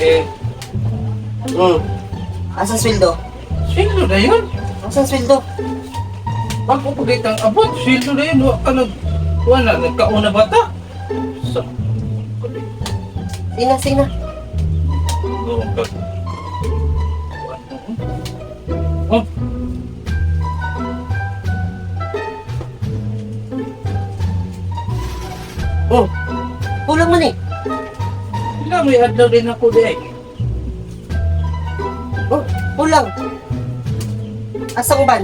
Eh, Asan sweldo? Sweldo na yun. Asan sweldo? Bago pa kitang abot, sweldo na yun. Wa ka nag... Wala, nagkauna ba ta? Sa... Sina, sina. Gurong ka. Oh, Oh. Kulang man eh. Pila may adlaw din ako di ay. Oh, kulang. Asang uban?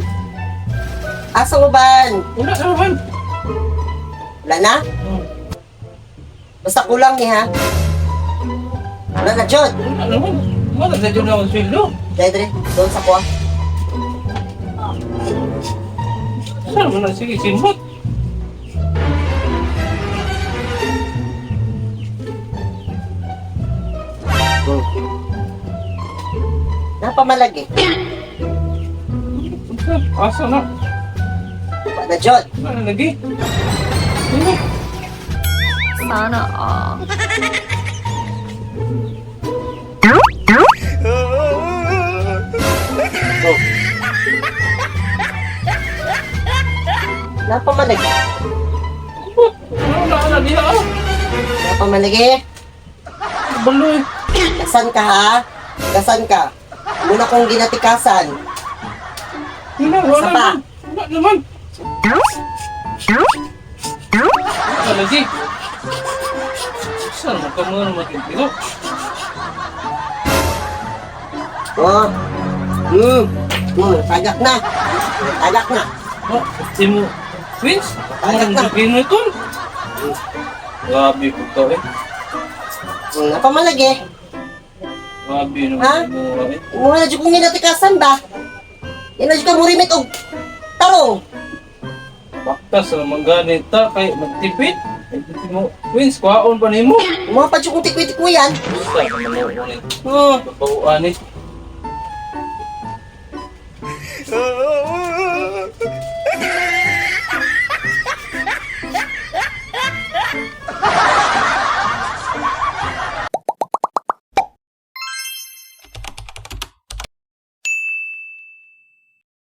Asang uban? Wala na naman. Wala na? Oh, Basta kulang ni ha. Wala na, Jod. wala naman. Wala na dyan ako sweldo. Dre, dre. Doon sa kuha. Saan mo na? Sige, simbot. Napamalagi. Asa na? Wala na, Jod. Wala na lagi. Ano? Sana all. Oh. Napamalagi. Simbot. Wala na diha ah. Napamalagi. Baloy. Kasan ka ha? Kasan ka? Muna kong ginatikasan. Wala, wala Isa pa. naman. Wala naman. Wala lagi. Saan mo ka muna matintino? Oh. Tagak na. Tagak na. Oh, si mo. Twins? Tagak Ang na. lagi na ito. Grabe po to eh. Napamalagi. Grabe naman. Ha? Mo, eh. Muna na dyan kong ginatikasan ba? Yan na dyan ka murimit og tarong. Baktas naman ganit ta kay magtipid. Ay, di mo. Twins, kwaon pa nimo. Mga pa dyan kong tikwi-tikwi yan. Saan naman ako ni? Babawaan eh.